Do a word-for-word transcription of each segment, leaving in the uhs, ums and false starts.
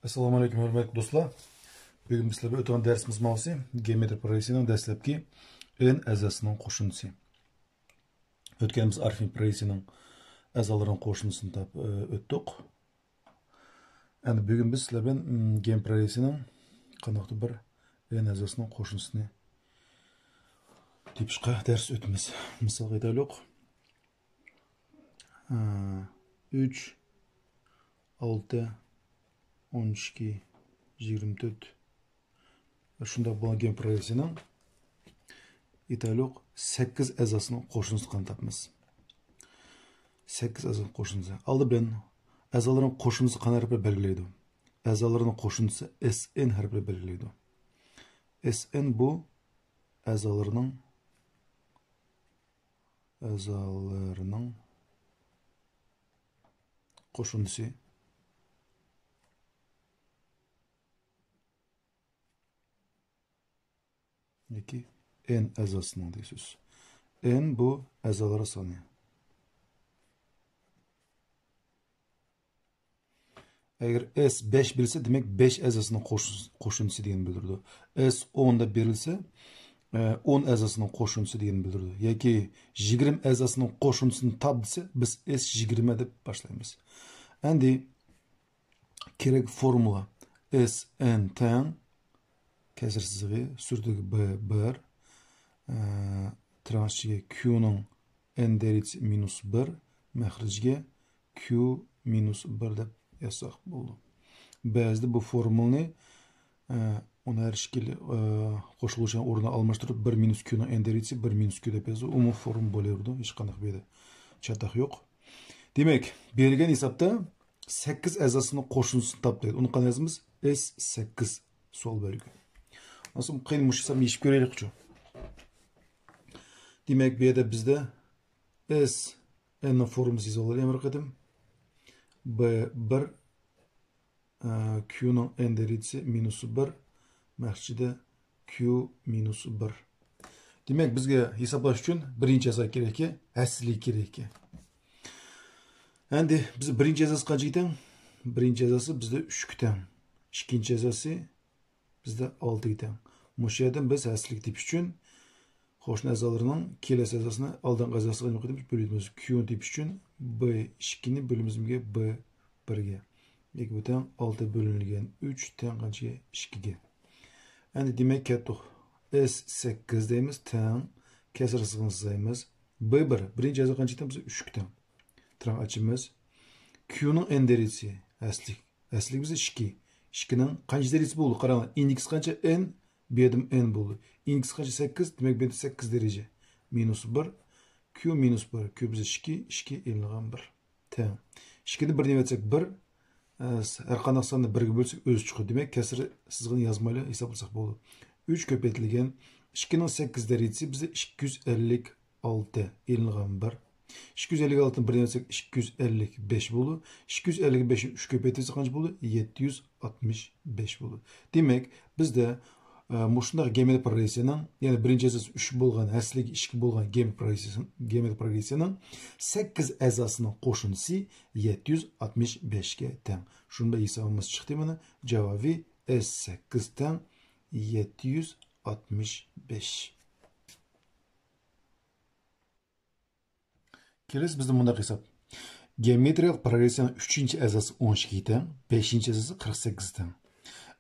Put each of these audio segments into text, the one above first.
ئەسسالامۇ ئەلەيكۇم، ھۆرمەتلىك دوستلار. بۈگۈن بىز سىلەر بىلەن ئۆتىدىغان دەرسىمىز ماۋۇسى، گېئومېترىيە پروگرېسسىيىنىڭ دەسلەپكى ئېن ئەزاسىنىڭ قوشۇندىسى. ئۆتكەن بىز ئارىفمېتىك پروگرېسسىيىنىڭ ئەزالىرىنىڭ قوشۇندىسىنى تاپ-، ئۆتتۇق. ئەمدى بۈگۈن بىز سىلەر بىلەن، م، گېئومېترىيە پروگرېسسىيىنىڭ قانداقتۇر بىر ئېن ئەزاسىنىڭ قوشۇندىسىنى تېپىشقا دەرس ئۆتىمىز. مىسالغا ئېيتايلۇق. ئۈچ، ئالتە، ئون ئىككى، يىگىرمە تۆت. شۇنداق بولغان گېئومېترىيە پروگرېسسىيىنىڭ ئېيتايلۇق، سەككىز ئەزاسىنىڭ قوشۇندىسىنى قانداق تاپىمىز؟ سەككىز ئەزاسىنىڭ قوشۇندىسى. ئالدى بىلەن ئەزالارنىڭ قوشۇندىسى قانداق ھەرپ بىلەن بەلگىلەيدۇ؟ ئەزالارنىڭ قوشۇندىسى ئېس ئېن ھەرپ بىلەن بەلگىلەيدۇ. ئېس ئېن بۇ ئەزالىرىنىڭ، ئەزالىرىنىڭ قوشۇندىسى. ياكى ئېن ئەزاسىنىڭ دېگەن سۆز. ئېن بۇ ئەزالار سانى. ئەگەر ئېس بەش بېرىلسە، دېمەك، بەش ئەزاسىنىڭ قوشۇن-، قوشۇندىسى دېگەننى بىلدۈرىدۇ. ئېس ئون دەپ بېرىلسە، ئە، ئون ئەزاسىنىڭ قوشۇندىسى دېگەننى بىلدۈرىدۇ. ياكى يىگىرمە ئەزاسىنىڭ قوشۇندىسىنى تاپ دېسە، بىز ئېس يىگىرمە دەپ باشلايمىز. ئەمدى كېرەك فورمۇلا. ئېس ئېن تەڭ كەسىر سىزىقى، سۈرىتىدىكى بى بىر، ئە، تىرناق ئىچىگە كيۇنىڭ ئېن دەرىجىسى مىنۇس بىر، مەخرىجىگە كيۇ مىنۇس بىر دەپ يازساق بولىدۇ. بەزىدە بۇ فورمۇلىنى، ئە، ئۇنى ھەر ئىككىلى، ئە، قوشۇلغۇچىنىڭ ئورنىنى ئالماشتۇرۇپ، بىر مىنۇس كيۇنىڭ ئېن دەرىجىسى بىر مىنۇس كيۇ دەپ يازىدۇ. ئۇمۇ فورمۇلا بولۇۋېرىدۇ. ھېچقانداق بۇ يەردە چاتاق يوق. دېمەك، بېرىلگەن ھېسابتا سەككىز ئەزاسىنىڭ قوشۇندىسىنى تاپ دەيدۇ. ئۇنى قانداق يازىمىز؟ ئېس سەككىز سوئال بەلگە. ئاسان قېنى مۇشۇ ھېسابنى يېشىپ كۆرەيلىكچۇ. دېمەك، بۇ يەردە بىزدە ئېس ئېننىڭ فورمۇلىسى يېزىۋالايلى بىر قېتىم. بى بىر، ئە، كيۇنىڭ ئېن دەرىجىسى مىنۇس بىر، مەخرىجىدە كيۇ مىنۇس بىر. دېمەك، بىزگە ھېسابلاش ئۈچۈن بىرىنچى ئەزا كېرەككەن، ھەسسىلىك كېرەككەن. ئەمدى بىز بىرىنچى ئەزاسى قانچىگە تەڭ؟ بىرىنچى ئەزاسى بىزدە ئۈچكە تەڭ. ئىككىنچى ئەزاسى بىزدە ئالتىگە تەڭ. مۇشۇ يەردىن بىز ھەسسىلىك تېپىش ئۈچۈن قوشنا ئەزالىرىنىڭ كېلەسى ئەزاسىنى ئالدىنقى ئەزاسىغا نېمە قىلىمىز؟ بۆلۈۋېتىمىز. كيۇنى تېپىش ئۈچۈن بى ئىككىنى بۆلىمىز نېمىگە؟ بى بىرگە. ياكى بۇ تەڭ ئالتە بۆلۈنۈلگەن ئۈچ تەڭ قانچىگە؟ ئىككىگە. ئەمدى دېمەك كەتتۇق. ئېس سەككىز دەيمىز، تەڭ. كەسىر سىزىقىنى سىزايمىز. بى بىر، بىرىنچى ئەزا قانچىگە تەڭ؟ بىز ئۈچكە تەڭ. تىرناق ئاچىمىز. كيۇنىڭ ئېن دەرىجىسى، ھەسسىلىك. ھەسسىلىك بىزدە ئىككى. ئىككىنىڭ قانچە دەرىجىسى بولدى؟ قاراڭلار، ئىندېكس قانچە؟ ئېن، بۇ يەردىمۇ ئېن بولدى. ئىندېكس قانچە؟ سەككىز، دېمەك، بۇ يەردە سەككىز دەرىجە. مىنۇس بىر، كيۇ مىنۇس بىر، كيۇ بىزدە ئىككى، ئىككى ئېلىنغان بىر. تەڭ. ئىككىدىن بىرنى ئەۋەتسەك بىر، ئە، ھەر قانداق ساننى بىرگە بۆلسەك ئۆزى چىقىدۇ. دېمەك، كەسىر سىزىقىنى يازمايلا ھېسابلىساق بولىدۇ. ئۈچ كۆپەيتىلگەن ئىككىنىڭ سەككىز دەرىجىسى بىزدە ئىككى يۈز ئەللىك ئالتە ئېلىنغان بىر. ئىككى يۈز ئەللىك ئالتىنى بىرنى ئەۋەتسەك ئىككى يۈز ئەللىك بەش بولىدۇ. ئىككى يۈز ئەللىك بەشنى ئۈچ كۆپەيتسە قانچە بولىدۇ؟ يەتتە يۈز ئاتمىش بەش بولىدۇ. دېمەك، بىزدە، ئە، مۇشۇنداق گېئومېترىيە پروگرېسسىيىنىڭ، يەنى بىرىنچى ئەزاسى ئۈچ بولغان، ھەسسىلىكى ئىككى بولغان گېئومېترىيە پروگرېسسىيىسى-، گېئومېترىيە پروگرېسسىيىنىڭ سەككىز ئەزاسىنىڭ قوشۇندىسى يەتتە يۈز ئاتمىش بەشكە تەڭ. شۇنىڭ بىلەن ھېسابىمىز چىقتى مانا. جاۋابى ئېس سەككىز تەڭ يەتتە يۈز ئاتمىش بەش. كېلىسى بىزدە مۇنداق ھېساب. گېئومېترىيەلىك پروگرېسسىيەنىڭ ئۈچىنچى ئەزاسى ئون ئىككىگە تەڭ، بەشىنچى ئەزاسى قىرىق سەككىزگە تەڭ.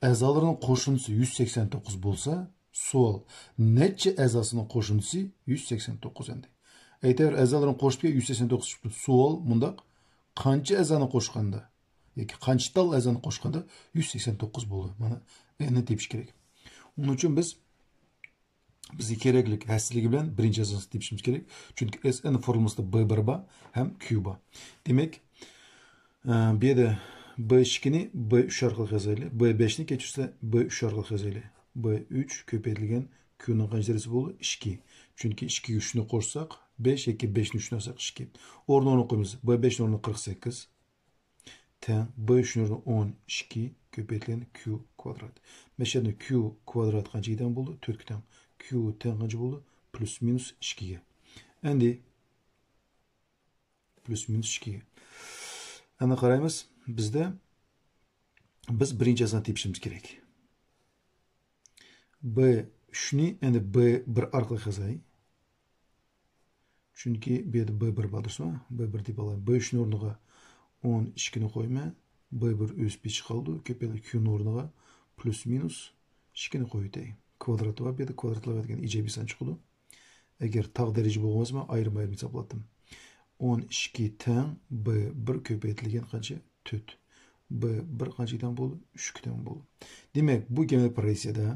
ئەزالىرىنىڭ قوشۇندىسى يۈز سەكسەن توققۇز بولسا، سوئال، نەچچە ئەزاسىنىڭ قوشۇندىسى يۈز سەكسەن توققۇز ئەمدى. ئەيتەۋەر، ئەزالىرىنى قوشۇپ يۈز سەكسەن توققۇز چىقىپتۇ. سوئال مۇنداق، قانچە ئەزانى قوشقاندا ياكى قانچە تال ئەزانى قوشقاندا يۈز سەكسەن توققۇز بولىدۇ؟ مانا، ئېننى تېپىش كېرەك. ئۇنىڭ ئۈچۈن بىز بىزگە كېرەكلىك ھەسسىلىكى بىلەن بىرىنچى ئەزاسىنى تېپىشىمىز كېرەك. چۈنكى ئېس ئېن فورمۇلىسىدا بى بىر بار ھەم كيۇ بار. دېمەك، ئە، بۇ يەردە بى ئىككىنى بى ئۈچ ئارقىلىق يازايلى. بى بەشنى كەچۈرسە، بى ئۈچ ئارقىلىق يازايلى. بى ئۈچ كۆپەيتىلگەن كيۇنىڭ قانچە دەرىجىسى بولىدۇ؟ ئىككى. چۈنكى ئىككىگە ئۈچنى قوشساق، بەش ياكى بەشنى ئۈچنى ئالساق، ئىككى. ئورنى ئورنىغا قويىمىز. بى بەشنىڭ ئورنىغا قىرىق سەككىز. تەڭ بى ئۈچنىڭ ئورنىغا ئون ئىككى كۆپەيتىلگەن كيۇ كۋادرات. مەشەدە كيۇ كۋادرات قانچىگە تەڭ بولدى؟ تۆتكە تەڭ. كيۇ تەڭ قانچە بولدى؟ پلۇس مىنۇس ئىككىگە. ئەمدى پلۇس مىنۇس ئىككىگە. ئەمدى قارايمىز. بىزدە بىز بىرىنچى ئەزانى تېپىشىمىز كېرەك. بى ئۈچنى ئەمدى بى بىر ئارقىلىق يازاي. چۈنكى بۇ يەردە بى بىر بار تۇرسا، بى بىر دەپ ئالاي. بى ئۈچنىڭ ئورنىغا ئون ئىككىنى قويىمەن. بى بىر ئۆز پېتى قالىدۇ. كۆپەيتىپ كيۇنىڭ ئورنىغا پلۇس مىنۇس ئىككىنى قويۇۋېتەي. كۋادراتى بار، بۇ يەردە كۋادراتلاۋاتقان ئىجابىي سان چىقىدۇ. ئەگەر تاغ دەرىجە بولغان بولسا، مەن ئايرىم-ئايرىم ھېسابلاتتىم. ئون ئىككى تەڭ بى بىر كۆپەيتىلگەن قانچە؟ تۆت. بى بىر قانچىگە تەڭ بولدى؟ ئۈچكە تەڭ بولدى. دېمەك، بۇ گېمېل پروگرېسسىيەدە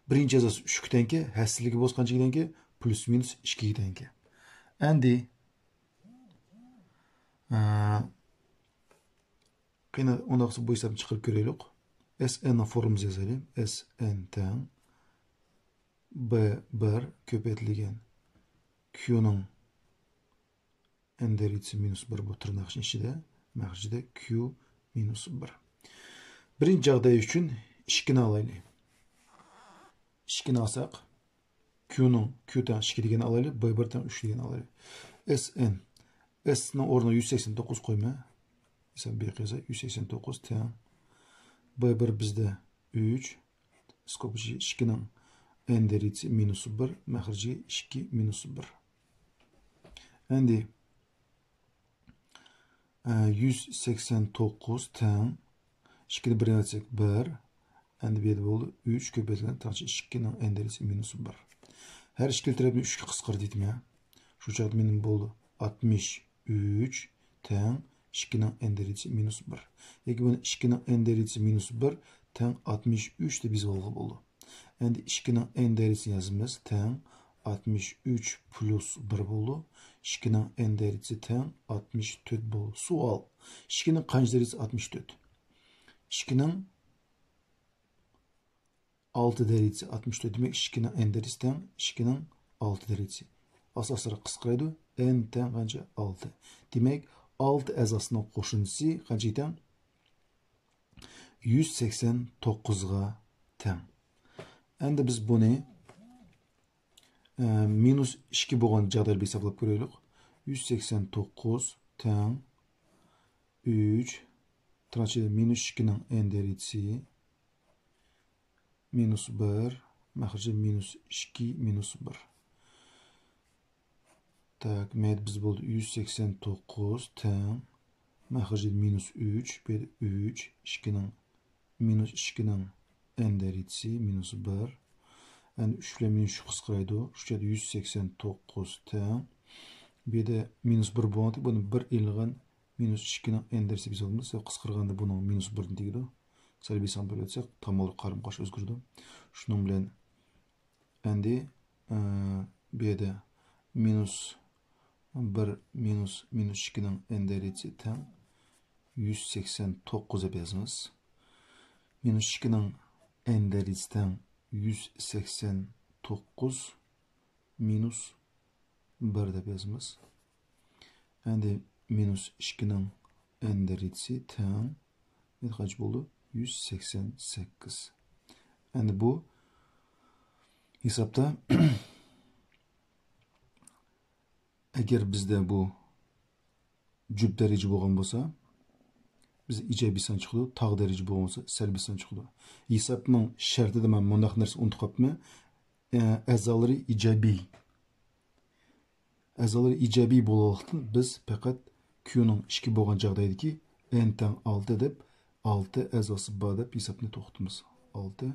بىرىنچى ئەزاسى ئۈچكە تەڭكەن، ھەسسىلىكى بولسا قانچىگە تەڭكەن؟ پلۇس مىنۇس ئىككىگە تەڭكەن. ئەمدى، ئە، قېنى، ئۇنداق بولسا بۇ ھېسابنى چىقىرىپ كۆرەيلۇق. ئېس ئېن نىڭ فورمۇلىسىنى يازايلى. ئېس ئېن تەڭ بى بىر كۆپەيتىلگەن كيۇنىڭ ئېن دەرىجىسى مىنۇس بىر بۇ تىرناق ئىچىدە، مەخرىجىدە كيۇ مىنۇس بىر. بىرىنچى جاغداي ئۈچۈن ئىككىنى ئالايلى. ئىككىنى ئالساق، كيۇنىڭ، كيۇ تەڭ ئىككى دېگەننى ئالايلى، بى بىر تەڭ ئۈچ دېگەننى ئالايلى. ئېس ئېن. ئېس نىڭ ئورنىغا يۈز سەكسەن توققۇز قويما. مىسال، بىر قىلسا، يۈز سەكسەن توققۇز تەڭ. بى بىر بىزدە ئۈچ. سكوبىچى ئىككىنىڭ ئېن دەرىجىسى مىنۇس بىر، مەخرىجى ئىككى مىنۇس بىر. ئەمدى، ئە، يۈز سەكسەن توققۇز تەڭ ئىككىنى بىرگە ئەتسەك بىر. ئەمدى بۇ يەردە بولدى ئۈچ كۆپەيتىلگەن تاڭچە ئىككىنىڭ ئېن دەرىجىسى مىنۇس بىر. ھەر ئىككىلا تەرەپنى ئۈچكە قىسقارتىۋېتىمەن. شۇ چاغدا مېنىڭ بولدى ئاتمىش ئۈچ تەڭ ئىككىنىڭ ئېن دەرىجىسى مىنۇس بىر. ياكى بۇنى ئىككىنىڭ ئېن دەرىجىسى مىنۇس بىر تەڭ ئاتمىش ئۈچ دەپ يېزىۋالغىلى بولىدۇ. ئەمدى ئىككىنىڭ ئېن دەرىجىسىنى يازىمىز، تەڭ ئاتمىش ئۈچ پلۇس بىر بولىدۇ. ئىككىنىڭ ئېن دەرىجىسى تەڭ ئاتمىش تۆت بولىدۇ. سوئال. ئىككىنىڭ قانچە دەرىجىسى ئاتمىش تۆت؟ ئىككىنىڭ ئالتە دەرىجىسى ئاتمىش تۆت، دېمەك، ئىككىنىڭ ئېن دەرىجىسى تەڭ ئىككىنىڭ ئالتە دەرىجىسى. ئاساسلىرى قىسقىرايدۇ، ئېن تەڭ قانچە؟ ئالتە. دېمەك، ئالتە ئەزاسىنىڭ قوشۇندىسى قانچىگە تەڭ؟ يۈز سەكسەن توققۇزغا تەڭ. ئەمدى بىز بۇنى، ئە، مىنۇس ئىككى بولغان جاغدايدا بىر ھېسابلاپ كۆرەيلۇق. يۈز سەكسەن توققۇز تەڭ ئۈچ، تىرناق ئىچىدە مىنۇس ئىككىنىڭ ئېن دەرىجىسى مىنۇس بىر، مەخرىجى مىنۇس ئىككى، مىنۇس بىر. تاك، مەيدە بىز بولدى يۈز سەكسەن توققۇز تەڭ، مەخرىجى مىنۇس ئۈچ، بۇ يەردە ئۈچ، ئىككىنىڭ، مىنۇس ئىككىنىڭ ئېن دەرىجىسى مىنۇس بىر. ئەمدى ئۈچ بىلەن مىنۇس ئۈچ قىسقىرايدۇ. شۇ يەردە يۈز سەكسەن توققۇز تەڭ. بۇ يەردە مىنۇس بىر بولغانتى، بۇنى بىر ئېلىنغان مىنۇس ئىككىنىڭ ئېن دەرىجىسى بىز ئالىمىز. قىسقارغاندا بۇنىڭ مىنۇس بىردىن تېگىدۇ. سەلبىي سان بۆلۈۋەتسەك، تامولىق قارىمۇ قارشى ئۆزگىرىدۇ. شۇنىڭ بىلەن ئەمدى، ئە، بۇ يەردە مىنۇس بىر مىنۇس مىنۇس ئىككىنىڭ ئېن دەرىجىسى تەڭ يۈز سەكسەن توققۇز دەپ يازىمىز. مىنۇس ئىككىنىڭ ئېن دەرىجىسى تەڭ يۈز سەكسەن توققۇز مىنۇس بىر دەپ يازىمىز. ئەمدى مىنۇس ئىككىنىڭ ئېن دەرىجىسى تەڭ قانچە بولدى؟ يۈز سەكسەن سەككىز. ئەمدى بۇ ھېسابتا ئەگەر بىزدە بۇ جۈپ دەرىجە بولغان بولسا، بىز ئىجابىي سان چىقىدۇ، تاغ دەرىجە بولغان بولسا، سەلبىي سان چىقىدۇ. ھېسابنىڭ شەرتىدە مەن مۇنداق نەرسە ئۇنتۇپ قاپتىمەن. ئە، ئەزالىرى ئىجابىي. ئەزالىرى ئىجابىي بولغانلىقتىن، بىز پەقەت كيۇنىڭ ئىككى بولغان جاغدايدىكى ئېن تەڭ ئالتە دەپ، ئالتە ئەزاسى بار دەپ ھېسابنى توختىتىمىز. ئالتە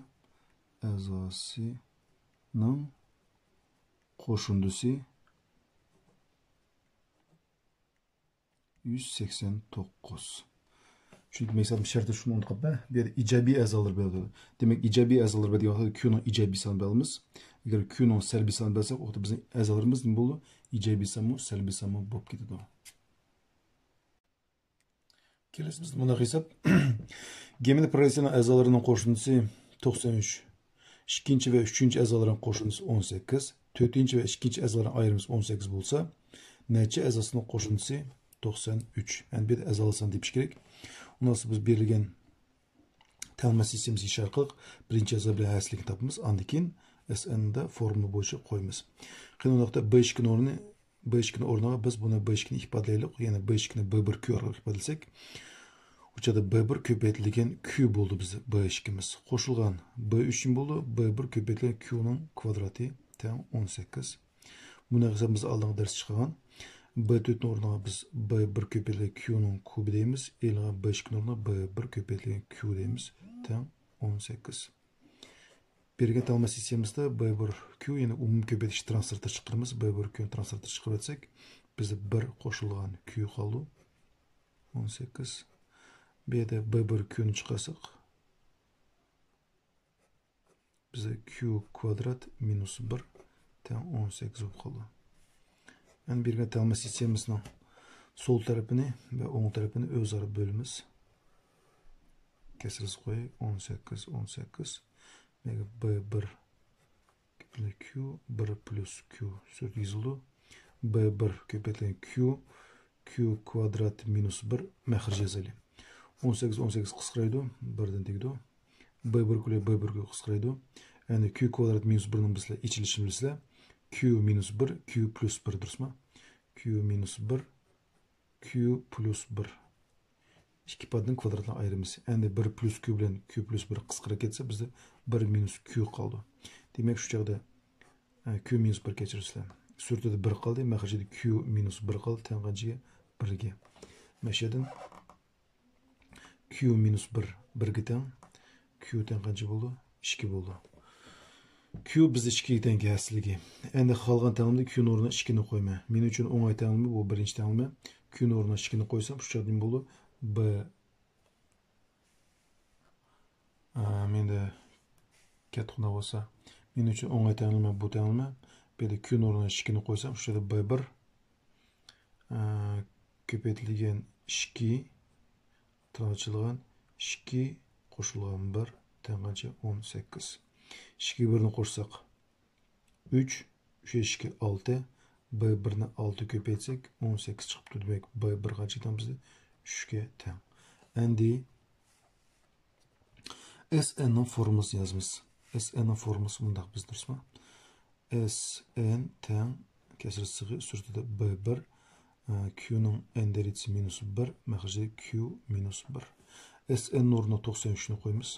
ئەزاسىنىڭ قوشۇندىسى يۈز سەكسەن توققۇز. چۈنكى مەن ھېسابنىڭ شەرتى شۇنى ئۇنتۇپ قاپتىمەن. بۇ يەردە ئىجابىي ئەزالار بار دېدى. دېمەك، ئىجابىي ئەزالار بار دېگەن ۋاقىتتا كيۇنىڭ ئىجابىي سانىنى بىلىمىز. ئەگەر كيۇنىڭ سەلبىي سانىنى بىلسەك، ئۇ ۋاقىتتا بىزنىڭ ئەزالىرىمىز نېمە بولىدۇ؟ ئىجابىي سانمۇ، سەلبىي سانمۇ بولۇپ كېتىدۇ. كېلىسى بىزدە مۇنداق ھېساب. گېمېل پروگرېسسىيەنىڭ ئەزالىرىنىڭ قوشۇندىسى توقسان ئۈچ. ئىككىنچى ۋە ئۈچىنچى ئەزالارنىڭ قوشۇندىسى ئون سەككىز، تۆتىنچى ۋە ئىككىنچى ئەزالارنىڭ ئايرىمىسى ئون سەككىز بولسا، نەچچە ئەزاسىنىڭ قوشۇندىسى؟ توقسان ئۈچ. يەنى بىر ئەزالار سانى تېپىش كېرەك. ئۇنىڭ ئۈستىدە بىز بېرىلگەن تەڭلىمە سىستېمىسى ئىش ئارقىلىق بىرىنچى ئەزا بىلەن ھەسسىلىكنى تاپىمىز. ئاندىن كېيىن ئېس ئېن دا فورمۇلا بويىچە قويىمىز. قېنى، ئۇنداقتا بى ئىككىنىڭ ئورنى، بى ئىككىنىڭ ئورنىغا بىز بۇنى بى ئىككىنى ئىپادىلەيلى. يەنى بى ئىككىنى بى بىر كيۇ ئارقىلىق ئىپادىلىسەك، بۇ چاغدا بى بىر كۆپەيتىلگەن كيۇ بولدى بىز، بى ئىككىمىز. قوشۇلغان بى ئۈچ نېمە بولدى؟ بى بىر كۆپەيتىلگەن كيۇنىڭ كۋادراتى تەڭ ئون سەككىز. بۇنى قىلسا بىز ئالدىنقى دەرستە چىقارغان بى تۆتنىڭ ئورنىغا بىز بى بىر كۆپەيتىلگەن كيۇنىڭ كۇبى دەيمىز، ئېلىنغان بى ئىككىنىڭ ئورنىغا بى بىر كۆپەيتىلگەن كيۇ دەيمىز، تەڭ ئون سەككىز. بەرگەن تەڭلىمە سىستېمىسىدا بى بىر كيۇ، يەنى ئومۇمىي كۆپەيتىش ترانسفېرتى چىقىرىمىز. بى بىر كيۇنى ترانسفېرتى چىقىرىۋەتسەك، بىزدە بىر قوشۇلغان كيۇ قالدى. ئون سەككىز. بۇ يەردە بى بىر كيۇنى چىقارساق، بىزدە كيۇ كۋادرات مىنۇس بىر تەڭ ئون سەككىز بولۇپ قالدى. ئەمدى بەرگەن تەڭلىمە سىستېمىسىنىڭ سول تەرىپىنى ۋە ئوڭ تەرىپىنى ئۆزئارا بۆلىمىز. كەسرىسى قوياي، ئون سەككىز، ئون سەككىز. بى بىر كۆپەيتىلگەن كيۇ، بىر پلۇس كيۇ سۈرىتى يېزىلىدۇ. بى بىر كۆپەيتىلگەن كيۇ، كيۇ كۋادرات مىنۇس بىر، مەخرەج يازايلى. ئون سەككىز، ئون سەككىز قىسقىرايدۇ، بىردىن تېگىدۇ. بى بىر كۈلى بى بىر قىسقىرايدۇ. يەنى كيۇ كۋادرات مىنۇس بىرنىڭ بىلىسىلەر، ئېچىلىشىنى بىلىسىلەر. كيۇ مىنۇس بىر، كيۇ پلۇس بىر، دۇرۇسمۇ؟ كيۇ مىنۇس بىر، كيۇ پلۇس بىر. ئىككى ئىپادىنىڭ كۋادراتلىرىنى ئايرىمىز. ئەمدى بىر پلۇس كيۇ بىلەن كيۇ پلۇس بىر قىسقىرىپ كەتسە، بىزدە بىر مىنۇس كيۇ قالدى. دېمەك، شۇ چاغدا، ئە، كيۇ مىنۇس بىر، كەچۈرۈڭلار. سۈرىتىدە بىر قالدى، مەخرىجىدە كيۇ مىنۇس بىر قالدى، تەڭ قانچىگە؟ بىرگە. مەشەدىن كيۇ مىنۇس بىر، بىرگە تەڭ. كيۇ تەڭ قانچە بولدى؟ ئىككى بولدى. كيۇ بىزدە ئىككىگە تەڭ ھەسسىلىكى. ئەمدى قالغان تەڭلىمىدە كيۇنىڭ ئورنىغا ئىككىنى قويىمەن. مېنىڭ ئۈچۈن ئوڭاي تەڭلىمە بۇ بىرىنچى تەڭلىمە. كيۇنىڭ ئورنىغا ئىككىنى قويسام، شۇ چاغدا نېمە بولدى؟ بى، ئا، مەندە كەتتىغۇ بولسا، مېنىڭ ئۈچۈن ئوڭاي تەڭلىمە بۇ تەڭلىمە. بۇ يەردە كيۇنىڭ ئورنىغا ئىككىنى قويسام، شۇ يەردە بى بىر، ئا، كۆپەيتىلگەن ئىككى تىرناق ئېچىلغان ئىككى قوشۇلغان بىر تەڭ قانچە؟ ئون سەككىز. ئىككىگە بىرنى قوشساق، ئۈچ، ئۈچ ئىككى ئالتە، بى بىرنى ئالتە كۆپەيتسەك، ئون سەككىز چىقىپتۇ. دېمەك، بى بىر قانچىگە تەڭ بىزدە؟ ئۈچكە تەڭ. ئەمدى ئېس ئېننىڭ فورمۇلىسىنى يازىمىز. ئېس ئېننىڭ فورمۇلىسى مۇنداق بىز، دۇرۇسمۇ؟ ئېس ئېن تەڭ كەسرى سىغى سۈرىتىدە بى بىر، ئە، كيۇنىڭ ئېن دەرىجىسى مىنۇس بىر، مەخرىجى كيۇ مىنۇس بىر. ئېس ئېن ئورنىغا توقسان ئۈچنى قويىمىز.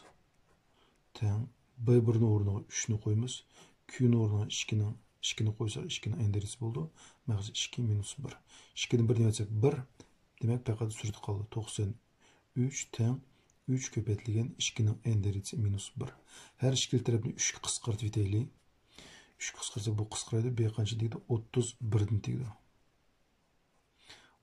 تەڭ بى بىرنىڭ ئورنىغا ئۈچنى قويىمىز. كيۇنىڭ ئورنىغا ئىككىنىڭ، ئىككىنى قويساق، ئىككىنىڭ ئېن دەرىجىسى بولىدۇ. مەخرىجى ئىككى مىنۇس بىر. ئىككىدىن بىر دېمەتسەك، بىر. دېمەك، پەقەت سۈرىتى قالدى. توقسان ئۈچ تەڭ ئۈچ كۆپەيتىلگەن ئىككىنىڭ ئېن دەرىجىسى مىنۇس بىر. ھەر ئىككىلا تەرەپنى ئۈچكە قىسقارتىۋېتەيلى. ئۈچكە قىسقارتسا، بۇ قىسقىرايدۇ. بى قانچە تېگىدۇ؟ ئوتتۇز بىردىن تېگىدۇ.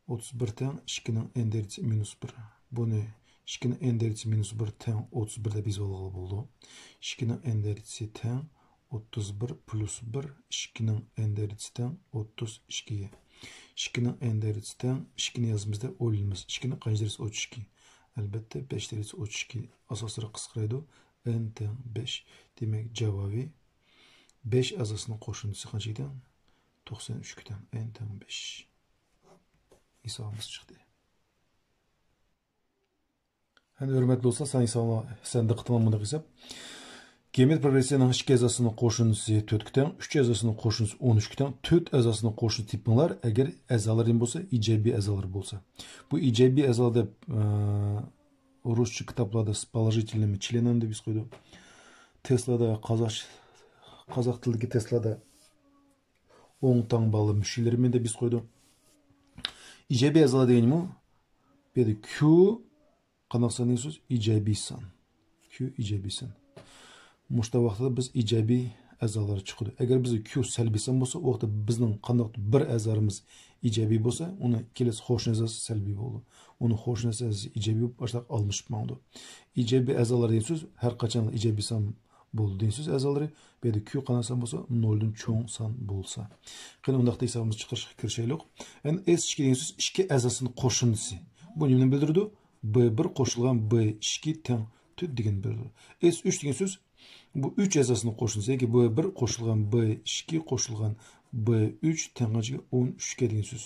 ئوتتۇز بىر تەڭ ئىككىنىڭ ئېن دەرىجىسى مىنۇس بىر. بۇنى ئىككىنىڭ ئېن دەرىجىسى مىنۇس بىر تەڭ ئوتتۇز بىر دەپ يېزىۋالغىلى بولىدۇ. ئىككىنىڭ ئېن دەرىجىسى تەڭ ئوتتۇز بىر پلۇس بىر، ئىككىنىڭ ئېن دەرىجىسى تەڭ ئوتتۇز ئىككىگە. ئىككىنىڭ ئېن دەرىجىسى تەڭ ئىككىنى يازىمىزدا ئويلىنىمىز. ئىككىنىڭ قانچە دەرىجىسى؟ ئوتتۇز ئىككى. ئەلبەتتە، بەش دەرىجىسى ئوتتۇز ئىككى. ئاساسلىرى قىسقىرايدۇ. ئېن تەڭ بەش. دېمەك، جاۋابى بەش ئەزاسىنىڭ قوشۇندىسى قانچىگە تەڭ؟ توقسان ئۈچكە تەڭ. ئېن تەڭ بەش. ھېسابىمىز چىقتى. ئەمدى ھۆرمەتلى دوستلار، سەن ھېسابىڭلار، سەن دىققىتىڭلار مۇنداق ھېساب. گېمېت پروگرېسسىيەنىڭ ئىككى ئەزاسىنىڭ قوشۇندىسى تۆتكە تەڭ، ئۈچ ئەزاسىنىڭ قوشۇندىسى ئون ئۈچكە تەڭ، تۆت ئەزاسىنىڭ قوشۇندىسى تېپىڭلار، ئەگەر ئەزالىرى بولسا، ئىجابىي ئەزالار بولسا. بۇ ئىجابىي ئەزا دەپ، ئە، رۇسچە كىتابلاردا с положительными членами دەپ يېزىپ قويىدۇ. تېستلاردا قازاق، قازاق تىلىدىكى تېستلاردا ئوڭ تاڭ بالىلار مۈشۈكلىرىمۇ دەپ يېزىپ قويىدۇ. ئىجابىي ئەزالار دېگەنمۇ، بۇ يەردە كيۇ قانداق سان دېگەن سۆز؟ ئىجابىي سان. كيۇ ئىجابىي سان. مۇشۇنداق ۋاقىتتا بىز ئىجابىي ئەزالار چىقىدۇ. ئەگەر بىز كيۇ سەلبىي سان بولسا، ئۇ ۋاقىتتا بىزنىڭ قانداق بىر ئەزالىرىمىز ئىجابىي بولسا، ئۇنىڭ كېلەسى قوشنا ئەزاسى سەلبىي بولىدۇ. ئۇنىڭ قوشنا ئەزاسى ئىجابىي بولۇپ، ئاشۇنداق ئالمىشىپ ماڭىدۇ. ئىجابىي ئەزالار دېگەن سۆز ھەر قاچان ئىجابىي سان بولىدۇ دېگەن سۆز ئەزالىرى. بۇ يەردە كيۇ قانداق سان بولسا، نولدىن چوڭ سان بولسا. قېنى، ئۇنداقتا ھېسابىمىزنى چىقىرىشقا كىرىشەيلۇق. ئەمدى ئېس ئىككى دېگەن سۆز ئىككى ئەزاسىنىڭ قوشۇندىسى. بۇ نېمىنى بىلدۈرىدۇ؟ بى بىر قوشۇلغان بى ئىككى تەڭ تۆت دېگەننى بىلدۈرىدۇ. ئېس ئۈچ دېگەن سۆز بۇ ئۈچ ئەزاسىنىڭ قوشۇندىسى، ياكى بى بىر قوشۇلغان بى ئىككى قوشۇلغان بى ئۈچ تەڭ قانچىگە؟ ئون ئۈچكە دېگەن سۆز.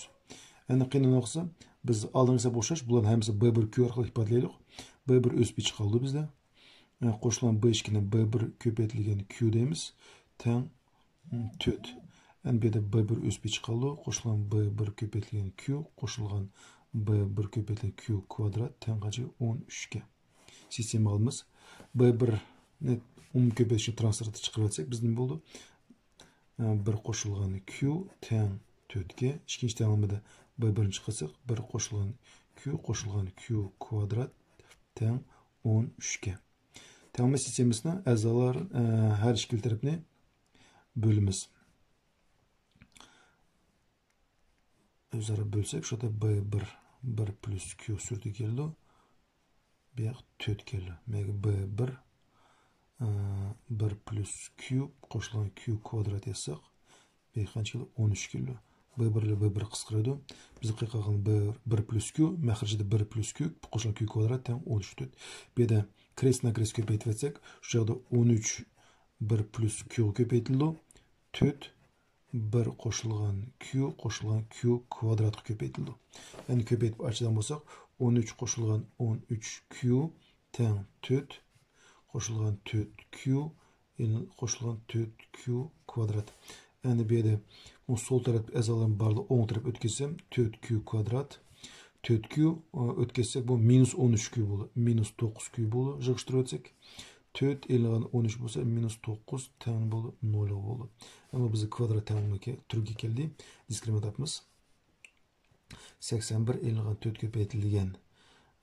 ئەمدى قېنى ئۇنداق بولسا، بىز ئالدىنقى ھېسابقا ئوخشاش بۇلارنى ھەممىسىنى بى بىر كيۇ ئارقىلىق ئىپادىلەيلى. بى بىر ئۆز پېتى چىقىپ قالدى بىزدە. ئە، قوشۇلغان بى ئىككىنى بى بىر كۆپەيتىلگەن كيۇ دەيمىز. تەڭ، م، تۆت. ئەمدى بۇ يەردە بى بىر ئۆز پېتى چىقىپ قالدى. قوشۇلغان بى بىر كۆپەيتىلگەن كيۇ، قوشۇلغان بى بىر كۆپەيتىلگەن كيۇ كۋادرات تەڭ قانچە؟ ئون ئۈچكە. سىستېما ئالىمىز. بى بىرنى ئومۇمىي كۆپەيتىشنى تىرناق سىرتىغا چىقىرىۋەتسەك، بىز نېمە بولىدۇ؟ بىر قوشۇلغان كيۇ تەڭ تۆتكە. ئىككىنچى تەڭلىمىدە بى بىرنى چىقارساق، بىر قوشۇلغان كيۇ قوشۇلغان كيۇ كۋادرات تەڭ ئون ئۈچكە. تەڭلىمە سىستېمىسىنىڭ ئەزالار، ئە، ھەر ئىككىلا تەرەپنى بۆلىمىز. ئۆزئارا بۆلسەك، شۇ يەردە بى بىر، بىر پلۇس كيۇ سۈرىتى كېلىدۇ. بۇ ياق تۆت كېلىدۇ. مەگە بى بىر، ئە، بىر پلۇس كيۇ قوشۇلغان كيۇ كۋادرات يازساق، بۇ ياق قانچە كېلىدۇ؟ ئون ئۈچ كېلىدۇ. بى بىر بىلەن بى بىر قىسقىرىدۇ. بىزگە قالغان بى بىر، بىر پلۇس كيۇ، مەخرىجىدە بىر پلۇس كيۇ قوشۇلغان كيۇ كۋادرات تەڭ ئون ئۈچ تۆت. بۇ يەردە كرېست ناكرېست كۆپەيتىۋەتسەك، شۇ ياقتا ئون ئۈچ بىر پلۇس كيۇغا كۆپەيتىلىدۇ. تۆت بىر قوشۇلغان كيۇ قوشۇلغان كيۇ كۋادراتقا كۆپەيتىلىدۇ. ئەمدى كۆپەيتىپ ئاچىدىغان بولساق، ئون ئۈچ قوشۇلغان ئون ئۈچ كيۇ تەڭ تۆت قوشۇلغان تۆت كيۇ قوشۇلغان تۆت كيۇ كۋادرات. ئەمدى بۇ يەردە بۇ سول تەرەپ ئەزالارنى بارلىق ئوڭ تەرەپ ئۆتكۈزسەم، تۆت كيۇ كۋادرات. تۆت كيۇ، ئە، ئۆتكۈزسەك، بۇ مىنۇس ئون ئۈچ كيۇ بولىدۇ. مىنۇس توققۇز كيۇ بولىدۇ. يىغىشتۇرۇۋەتسەك، تۆت ئېلىنغان ئون ئۈچ بولسا، مىنۇس توققۇز تەڭ بولىدۇ، نولغا بولىدۇ. ئەمما بىزگە كۋادرات تەڭلىمە تۈرگە كەلدى. دىسكرېمىنانت تاپىمىز. سەكسەن بىر ئېلىنغان تۆت كۆپەيتىلگەن،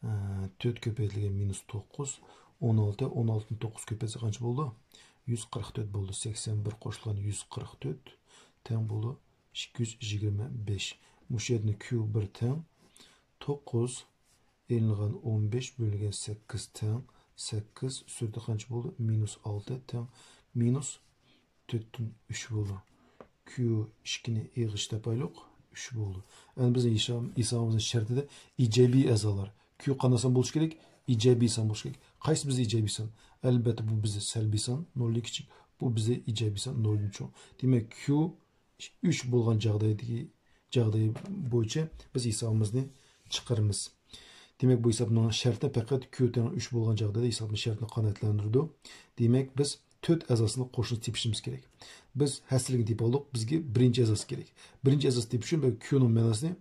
ئە، تۆت كۆپەيتىلگەن مىنۇس توققۇز، ئون ئالتە، ئون ئالتىنى توققۇز كۆپەيتسە قانچە بولىدۇ؟ يۈز قىرىق تۆت بولىدۇ. سەكسەن بىر قوشۇلغان يۈز قىرىق تۆت تەڭ بولىدۇ ئىككى يۈز يىگىرمە بەش. مۇشۇ يەردىن كيۇ بىر تەڭ توققۇز، ئېلىنغان ئون بەش بۆلۈنگەن سەككىز تەڭ سەككىز، سۈرىتى قانچە بولىدۇ؟ مىنۇس ئالتە تەڭ مىنۇس تۆتتىن ئۈچ بولىدۇ. كيۇ ئىككىنى ئېغىش تاپايلۇق، ئۈچ بولىدۇ. ئەمدى بىزنىڭ ھېساب-، ھېسابىمىزنىڭ شەرتىدە ئىجابىي ئەزالار. كيۇ قانداق سان بولۇشى كېرەك؟ ئىجابىي سان بولۇشى كېرەك. قايسى بىزدە ئىجابىي سان؟ ئەلبەتتە، بۇ بىزدە سەلبىي سان، نولدىن كىچىك. بۇ بىزدە ئىجابىي سان، نولدىن چوڭ. دېمەك، كيۇ ئۈچ بولغان جاغدايدىكى، جاغداي بويىچە بىز ھېسابىمىزنى چىقىرىمىز. دېمەك، بۇ ھېسابنىڭ شەرتى پەقەت كيۇ تەڭ ئۈچ بولغان جاغدايدا ھېسابنىڭ شەرتىنى قانائەتلەندۈرىدۇ. دېمەك، بىز تۆت ئەزاسىنىڭ قوشۇندىسىنى تېپىشىمىز كېرەك. بىز ھەسسىلىكنى تېپىۋالدۇق، بىزگە بىرىنچى ئەزاسى كېرەك. بىرىنچى ئەزاسى تېپىش ئۈچۈن بىز كيۇنىڭ مەناسىنى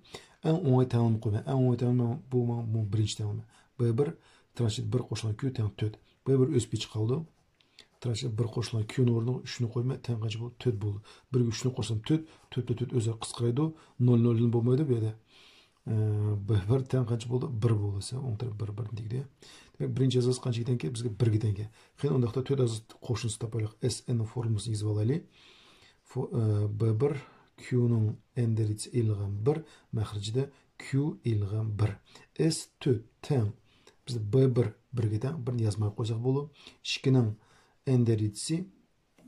ئەڭ ئوڭاي تەڭلىمە قويىمەن. ئەڭ ئوڭاي تەڭلىمە بۇ، مانا بۇ بىرىنچى تەڭلىمە. بى بىر تىرناق ئىچىدە بىر قوشۇلغان كيۇ تەڭ تۆت. بى بىر ئۆز پېتى قالىدۇ. تىرناق ئىچىدە بىر قوشۇلغان كيۇنىڭ ئورنىغا ئۈچنى قويىمەن، تەڭ قانچە بولىدۇ؟ تۆت بولىدۇ. بىرگە ئۈچنى قوشسام تۆت، تۆت بىلەن تۆت ئۆزئارا قىسقىرايدۇ. نول نولدىن بولمايدۇ بۇ يەردە. ئە، بى بىر تەڭ قانچە بولدى؟ بىر بولدى. سەن ئوڭ تەرەپ بىر، بىر دېگۈدە. دېمەك، بىرىنچى ئەزاسى قانچىگە تەڭكەن؟ بىزگە بىرگە تەڭكەن. قېنى، ئۇنداقتا تۆت ئەزا قوشۇندىسى تاپايلۇق. ئېس ئېن فورمۇلىسىنى يېزىۋالايلى. فو-، ئە، بى بىر، كيۇنىڭ ئېن دەرىجىسى ئېلىنغان بىر، مەخرىجىدە كيۇ ئېلىنغان بىر. ئېس تۆت تەڭ. بىزدە بى بىر بىرگە تەڭ، بىرنى يازماي قويساق بولىدۇ. ئىككىنىڭ ئېن دەرىجىسى،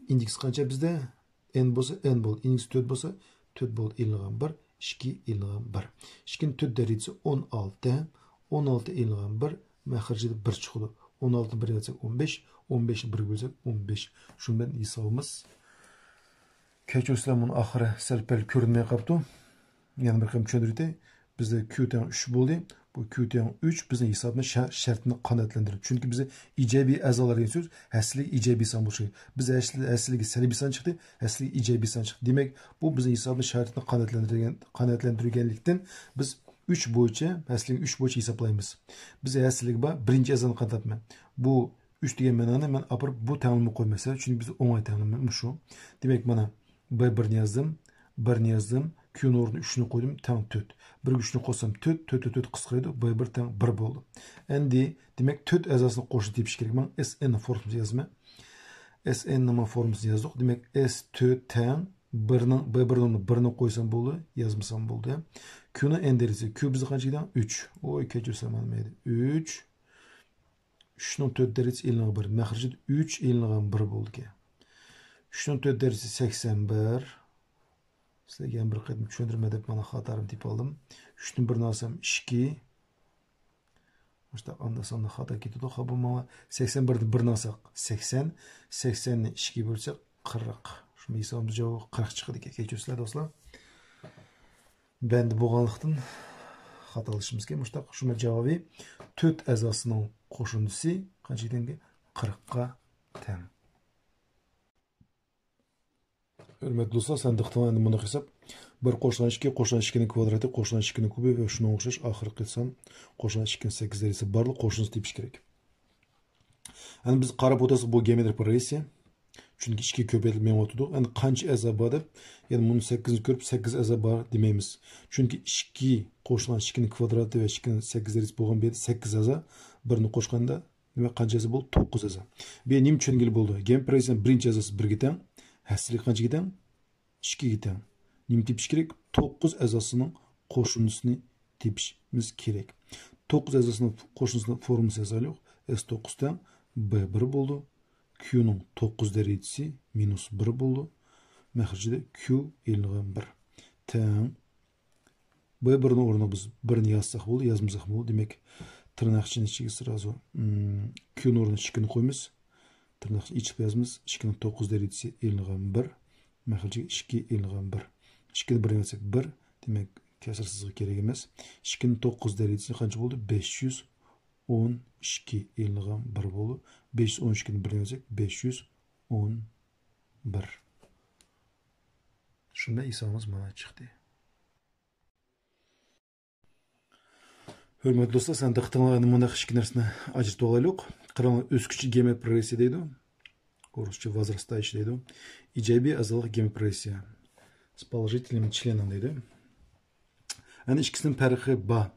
ئىندېكس قانچە بىزدە؟ ئېن بولسا ئېن بولدى، ئىندېكس تۆت بولسا تۆت بولدى، ئېلىنغان بىر، ئىككى ئېلىنغان بىر. ئىككىنىڭ تۆت دەرىجىسى ئون ئالتە، ئون ئالتە ئېلىنغان بىر، مەخرىجىدە بىر چىقىدۇ. ئون ئالتىنى بىرگە بۆلسەك ئون بەش، ئون بەشنى بىرگە بۆلسەك ئون بەش. شۇ بىلەن ھېسابىمىز. كەچۈرسىلەر، مۇنۇ ئاخىرى سەل-پەل كۆرۈنمەي قاپتۇ. يەنە بىر قېتىم چۈشەندۈرۈۋېتەي. بىزدە كيۇ تەڭ ئۈچ بولدى. بۇ كيۇ تەڭ ئۈچ بىزنىڭ ھېسابىمىز شە-، شەرتنى قانائەتلەندۈرىدۇ. چۈنكى بىزدە ئىجابىي ئەزالار دېگەن سۆز ھەسسىلىك ئىجابىي سان بولۇشى كېرەك. بىز ھەسسىلىك، ھەسسىلىكى سەلبىي سان چىقتى، ھەسسىلىك ئىجابىي سان چىقتى. دېمەك، بۇ بىزنىڭ ھېسابىمىز شەرتنى قانائەتلەندۈرگەن، قانائەتلەندۈرگەنلىكتىن، بىز ئۈچ بويىچە، ھەسسىلىك ئۈچ بويىچە ھېسابلايمىز. بىز ھەسسىلىك بار، بىرىنچى ئەزانى قانداقمەن؟ بۇ ئۈچ دېگەن مەنانى مەن ئاپىرىپ بۇ تەڭلىمە قويمايمەن، چۈنكى بىز ئوڭاي تەڭلىمە مۇشۇ. دېمەك، مانا، بى بىرنى يازدىم، بىرنى يازدىم، كيۇنىڭ ئورنىغا ئۈچنى قويدۇم، تەڭ تۆت. بىرگە ئۈچنى قوشسام تۆت، تۆت تۆت تۆت قىسقىرايدۇ، بى بىر تەڭ بىر بولدى. ئەمدى، دېمەك، تۆت ئەزاسىنى قوشۇپ تېپىش كېرەك. مانا، ئېس ئېن فورمۇلىسىنى يازىمەن. ئېس ئېن نېمە فورمۇلىسىنى يازدۇق. دېمەك، ئېس تۆت تەڭ بىرنىڭ، بى بىرنىڭ بىرنى قويسام بولدى، يازمىسام بولدى. كيۇنىڭ ئېن دەرىجىسى، كيۇ بىزدە قانچە ئىدى؟ ئۈچ. ئوي، كەچۈرسەم، مانا، ئۈچ. ئۈچنىڭ تۆت دەرىجىسى ئېلىنغان بىر، مەخرىجىدە ئۈچ ئېلىنغان بىر بولىدىكەن. ئۈچنىڭ تۆت دەرىجىسى سەكسەن بىر. سىلەرگە يەنە بىر قېتىم چۈشەندۈرمە دەپ مانا خاتالىرىمنى تېپىپ ئالدىم. ئۈچتىن بىرنى ئالسام ئىككى. مۇشۇنداق ئاندا-ساندا خاتا كېتىدۇ، خاپا بولماڭلار. سەكسەن بىردىن بىرنى ئالساق سەكسەن، سەكسەننى ئىككىگە بۆلسەك قىرىق. شۇ ھېسابىمىز جاۋابى قىرىق چىقىدىكەن. كەچۈرسىلەر دوستلار. بەندە بولغانلىقتىن خاتالىشىمىز كېرەك. مۇشۇنداق، شۇ جاۋابى تۆت ئەزاسىنىڭ قوشۇندىسى قانچە ئىكەنكى؟ قىرىققا تەڭ. ھۆرمەتلىك دوستلار، سەن دىققىتىڭلار ئەمدى مۇنداق ھېساب. بىر قوشۇلغان ئىككى قوشۇلغان ئىككىنىڭ كۋادراتى قوشۇلغان ئىككىنىڭ كۇبى ۋە شۇنىڭغا ئوخشاش ئاخىرقى سان قوشۇلغان ئىككىنىڭ سەككىز دەرىجىسى بارلىق قوشۇندىسىنى تېپىش كېرەك. ئەمدى بىز قاراپ ئولتۇرساق، بۇ گېئومېترىيە پروگرېسسىيە. چۈنكى ئىككى كۆپەيتىلىپ مېڭىۋاتىدۇ. ئەمدى قانچە ئەزا بار دەپ، يەنى مۇنۇ سەككىزنى كۆرۈپ، سەككىز ئەزا بار دېمەيمىز. چۈنكى ئىككى قوشۇلغان ئىككىنىڭ كۋادراتى ۋە ئىككىنىڭ سەككىز دەرىجىسى بولغان بۇ يەردە سەككىز ئەزا، بىرنى قوشقاندا، دېمەك، قانچە ئەزا بولدى؟ توققۇز ئەزا. بۇ يەردە نېمە چۈشەنگىلى بولىدۇ؟ گېئومېترىيە پروگرېسسىيەنىڭ بىرىنچى ئەزاسى بىرگە تەڭ، ھەسسىلىكى قانچىگە تەڭ؟ ئىككىگە تەڭ. نېمە تېپىش كېرەك؟ توققۇز ئەزاسىنىڭ قوشۇندىسىنى تېپىشىمىز كېرەك. توققۇز ئەزاسىنىڭ قوشۇندىسىنىڭ فورمۇلىسىنى يازايلى. ئەس توققۇز تەڭ بې بىر بولىدۇ. كيۇنىڭ توققۇز دەرىجىسى مىنۇس بىر بولىدۇ. مەخرىجىدە كيۇ ئېلىنغان بىر تەڭ بې بىرنىڭ ئورنىغا بىز بىرنى يازساق بولدى، يازمىساق بولدى. دېمەك، تىرناق ئىچىنىڭ ئىچىگە سرازۇ، ئىم، كيۇنىڭ ئورنىغا ئىككىنى قويىمىز. تىرناق ئىچىنى ئېچىپ يازىمىز. ئىككىنىڭ توققۇز دەرىجىسى ئېلىنغان بىر، مەخرىجىگە ئىككى ئېلىنغان بىر. ئىككىنى بىرنى يازساق بىر، دېمەك، كەسىر سىزىق كېرەك ئەمەس. ئىككىنىڭ توققۇز دەرىجىسى قانچە بولدى؟ بەش يۈز ئون ئىككى ئېلىنغان بىر بولدى. بەش يۈز ئون ئىككىنى بىرنى يازساق، بەش يۈز ئون بىر. شۇنداق ھېسابىمىز مانا چىقتى. ھۆرمەتلىك دوستلار، سەن دىققىتىڭلار ئەنە مۇنداق ئىككى نەرسىنى ئاجرىتىپ ئالايلۇق. قاراڭلار، ئۆسكۈچى گېئومېترىيە پروگرېسسىيە دەيدۇ. ئورۇسچە возрастающий دەيدۇ. ئىجابىي ئەزالىق گېئومېترىيە پروگرېسسىيە. С положительным членом دەيدۇ. ئەنە ئىككىسىنىڭ پەرقى بار.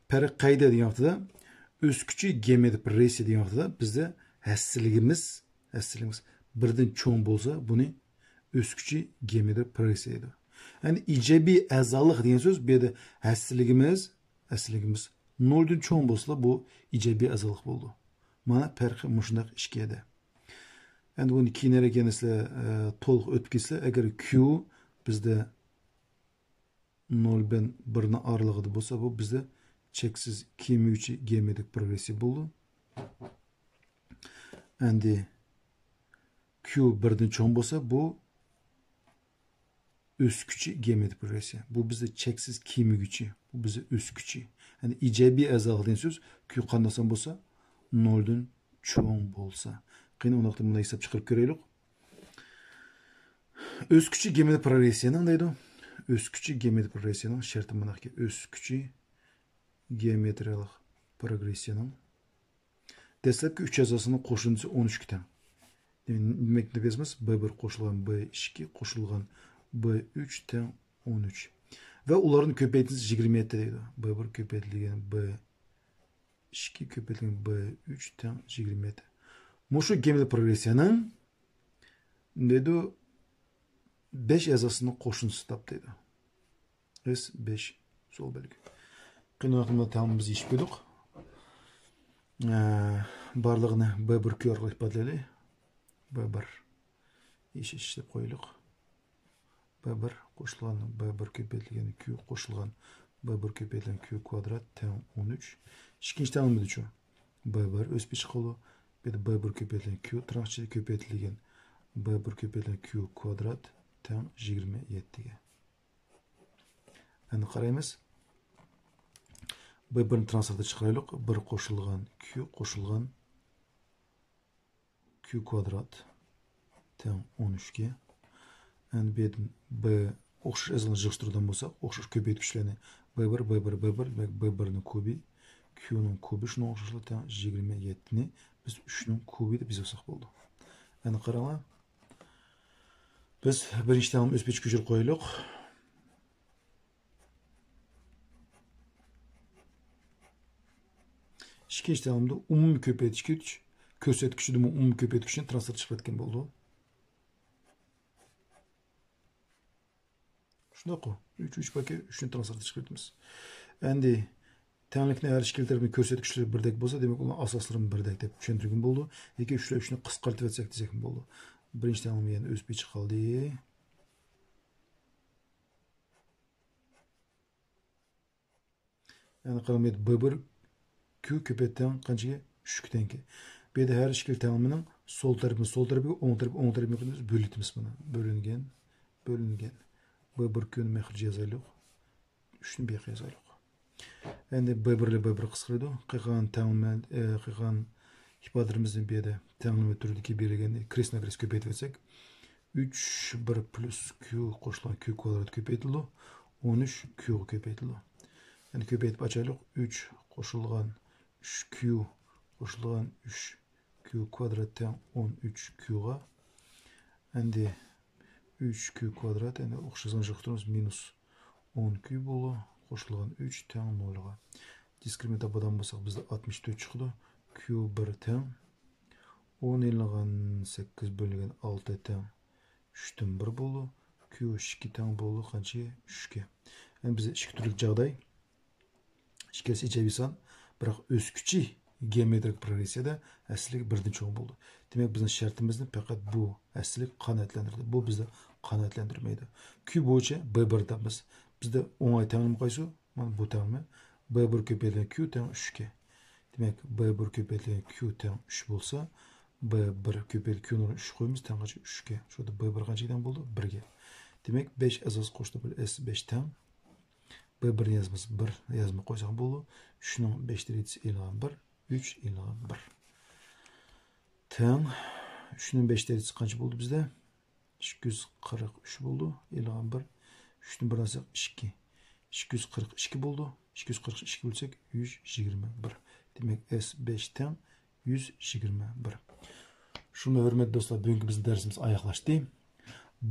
پەرق قەيدە دېگەن ۋاقتىدا، ئۆسكۈچى گېئومېترىيە پروگرېسسىيە دېگەن ۋاقتىدا بىزدە ھەسسىلىكىمىز، ھەسسىلىكىمىز بىردىن چوڭ بولسا، بۇنى ئۆسكۈچى گېئومېترىيە پروگرېسسىيە دەيدۇ. يەنى ئىجابىي ئەزالىق دېگەن سۆز، بۇ يەردە ھەسسىلىكىمىز، ھەسسىلىكىمىز نولدىن چوڭ بولسىلا، بۇ ئىجابىي ئەزالىق بولىدۇ. مانا پەرقى مۇشۇنداق ئىككى يەردە. ئەمدى بۇنى كېيىنرەك يەنە سىلەر، ئە، تولۇق ئۆتۈپ كەتسىلەر، ئەگەر كيۇ بىزدە نول بىلەن بىرنىڭ ئارىلىقىدا بولسا، بۇ بىزدە چەكسىز كېمىگۈچى گېئومېترىيە پروگرېسسىيە بولىدۇ. ئەمدى كيۇ بىردىن چوڭ بولسا، بۇ ئۆسكۈچى گېئومېترىيە پروگرېسسىيە. بۇ بىزدە چەكسىز كېمىگۈچى، بۇ بىزدە ئۆسكۈچى. يەنى ئىجابىي ئەزالىق دېگەن سۆز، كيۇ قانداقسان بولسا، نولدىن چوڭ بولسا. قېنى، ئۇنداقتا مۇنداق ھېساب چىقىرىپ كۆرەيلۇق. ئۆسكۈچى گېئومېترىيە پروگرېسسىيەنىڭ دەيدۇ. ئۆسكۈچى گېئومېترىيە پروگرېسسىيەنىڭ شەرتى مۇنداق ئىكەن. ئۆسكۈچى گېئومېترىيەلىك پروگرېسسىيەنىڭ دەسلەپكى ئۈچ ئەزاسىنىڭ قوشۇندىسى ئون ئۈچكە تەڭ. دېمەك، نېمە يازىمىز؟ بې بىر قوشۇلغان بې ئىككى قوشۇلغان بې ئۈچ تەڭ ئون ئۈچ. ۋە ئۇلارنى كۆپەيتسىز يىگىرمە يەتتە دەيدۇ. بې بىر كۆپەيتىلگەن بې ئىككى كۆپەيتىلگەن بې ئۈچ تەڭ يىگىرمە يەتتە. مۇشۇ گېئومېترىيە پروگرېسسىيەنىڭ دەيدۇ، بەش ئەزاسىنىڭ قوشۇندىسى تاپ دەيدۇ. ئەس بەش سول بەلگە. قېنى، تەڭلىمىمىزنى يېشىپ قويدۇق. ئە، بارلىقىنى بې بىر كيۇ ئارقىلىق ئىپادىلەيلى. بې بىر. يېشىش دەپ قويۇلۇق. بې بىر قوشۇلغان بې بىر كۆپەيتىلگەن كيۇ قوشۇلغان بې بىر كۆپەيتىلگەن كيۇ كۋادرات تەڭ ئون ئۈچ. ئىككىنچى تەڭلىمىدىچۇ؟ بې بىر ئۆسۈپ چىقىدۇ. بۇ يەردە بې بىر كۆپەيتىلگەن كيۇ تىرناق ئىچىدە كۆپەيتىلگەن بې بىر كۆپەيتىلگەن كيۇ كۋادرات تەڭ يىگىرمە يەتتىگە. ئەمدى قارايمىز. بې بىرنى تىرناق سىرتىغا چىقىرايلۇق. بىر قوشۇلغان كيۇ قوشۇلغان كيۇ كۋادرات تەڭ ئون ئۈچكە. ئەمدى بۇ يەردىن بې ئوخشاش ئەزالارنى يىغىشتۇرىدىغان بولساق، ئوخشاش كۆپەيتكۈچلەرنى بې بىر، بې بىر، بې بىر، دېمەك، بې بىرنىڭ كۇبى، كيۇنىڭ كۇبى شۇنىڭغا ئوخشاشلا تەڭ يىگىرمە يەتتىنى بىز ئۈچنىڭ كۇبى دەپ يېزىۋالساق بولىدۇ. ئەمدى قاراڭلار. بىز بىرىنچى تەڭلىمىنى ئۆز پېتىگە كۆچۈرۈپ قويايلۇق. ئىككىنچى تەڭلىمىدە ئومۇمىي كۆپەيتكۈچ، كۆرسەتكۈچىدىمۇ ئومۇمىي كۆپەيتكۈچنى تىرناق سىرتىغا چىقىرىۋەتكەن بولىدۇ. شۇنداققۇ؟ ئۈچ، ئۈچ باركەن، ئۈچنى تىرناق سىرتىغا چىقىرىۋېتىمىز. ئەمدى تەڭلىكنى ھەر ئىككىلا تەرىپىنى كۆرسەتكۈچلىرى بىردەك بولسا، دېمەك، ئۇلارنىڭ ئاساسلىرىمۇ بىردەك دەپ چۈشەندۈرگىلى بولىدۇ. ياكى ئۈچلەر ئۈچنى قىسقارتىۋەتسەك دېسەكمۇ بولىدۇ. بىرىنچى تەڭلىمە يەنە ئۆز پېتىگە قالدى. يەنى قارىمايدۇ. بې بىر كيۇ كۆپەيتىڭ قانچىگە؟ ئۈچكە تەڭكەن. بۇ يەردە ھەر ئىككىلا تەڭلىمىنىڭ سول تەرىپىنى سول تەرىپىگە، ئوڭ تەرىپى ئوڭ تەرىپىگە بۆلۈۋېتىمىز بۇنى. بۆلۈنگەن، بۆلۈنگەن. بې بىر كيۇنى مەخرىجى يازايلۇق. ئۈچنى بۇ ياققا يازايلۇق. ئەمدى بې بىر بىلەن بې بىر قىسقىرىدۇ. قالغان تەڭلىمە، ئە، قالغان ئىپادىلىرىمىزنى بۇ يەردە تەڭلىمە تۈرىدىكى بېرىلگەن كرېست ناكرېست كۆپەيتىۋەتسەك، ئۈچ بىر پلۇس كيۇ قوشۇلغان كيۇ كۋادرات كۆپەيتىلىدۇ. ئون ئۈچ كيۇغا كۆپەيتىلىدۇ. يەنى كۆپەيتىپ ئاچايلۇق. ئۈچ قوشۇلغان ئۈچ كيۇ قوشۇلغان ئۈچ كيۇ كۋادرات تەڭ ئون ئۈچ كيۇغا. ئەمدى ئۈچ كيۇ كۋادرات، ئەمدى ئوخشاشلىقنى يىغىپ تۇرىمىز، مىنۇس ئون كيۇ بولىدۇ، قوشۇلغان ئۈچ تەڭ نولغا. دىسكرىمىنانت تاپىدىغان بولساق، بىزدە ئاتمىش تۆت چىقىدۇ. كيۇ بىر تەڭ ئون ئېلىنغان سەككىز بۆلۈنگەن ئالتە تەڭ ئۈچتىن بىر بولىدۇ. كيۇ ئىككى تەڭ بولىدۇ قانچىگە؟ ئۈچكە. يەنى بىزدە ئىككى تۈرلۈك جاغداي. ئىككىلىسى ئىجابىي سان، بىراق ئۆسكۈچى گېئومېترىك پروگرېسسىيەدە ھەسسىلىك بىردىن چوڭ بولىدۇ. دېمەك، بىزنىڭ شەرتىمىزنى پەقەت بۇ ھەسسىلىك قانائەتلەندۈرىدۇ. بۇ بىزنى قانائەتلەندۈرمەيدۇ. كيۇ بويىچە بى بىر تاپىمىز. بىزدە ئوڭاي تەڭلىمە قايسى؟ مانا بۇ تەڭلىمە. بى بىر كۆپەيتىلگەن كيۇ تەڭ ئۈچكە. دېمەك، بى بىر كۆپەيتىلگەن كيۇ تەڭ ئۈچ بولسا، بى بىر كۆپەيتىلگەن كيۇنى ئۈچ قويىمىز، تەڭ قانچە؟ ئۈچكە. شۇ يەردە بى بىر قانچىگە تەڭ بولدى؟ بىرگە. دېمەك، بەش ئەزاسى قوشۇلۇپ ئېس بەش تەڭ. بى بىرنى يازمىسا بىر يازما قويساق بولىدۇ. ئۈچنىڭ بەش دەرىجىسى ئېلىنغان بىر، ئۈچ ئېلىنغان بىر. تەڭ ئۈچنىڭ بەش دەرىجىسى قانچە بولدى بىزدە؟ ئىككى يۈز قىرىق ئۈچ بولدى. ئېلىنغان بىر، ئۈچتىن بىر ئالساق ئىككى. ئىككى يۈز قىرىق ئىككى بولدى. ئىككى يۈز قىرىق ئىككى بۆلسەك يۈز يىگىرمە بىر. دېمەك، ئېس بەش تەڭ يۈز يىگىرمە بىر. شۇنداق، ھۆرمەتلىك دوستلار، بۈگۈنكى بىزنىڭ دەرسىمىز ئاياغلاشتى.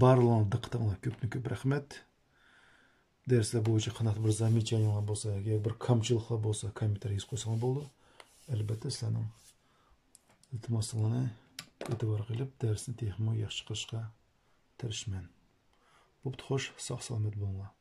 بارلىقىڭلارغا دىققىتىڭلار كۆپتىن كۆپ رەھمەت. دەرسلەر بويىچە قانداق بىر زامېچانىيەڭلار بولسا ياكى بىر كامچىلىقلار بولسا، كوممېنتارىي يېزىپ قويساڭلار بولىدۇ. ئەلبەتتە، سىلەرنىڭ ئىلتىماسلىرىڭلارنى ئېتىبارغا ئېلىپ، دەرسنى تېخىمۇ ياخشى قىلىشقا تىرىشىمەن. بوپتۇ، خوش، ساق-سالامەت بولۇڭلار.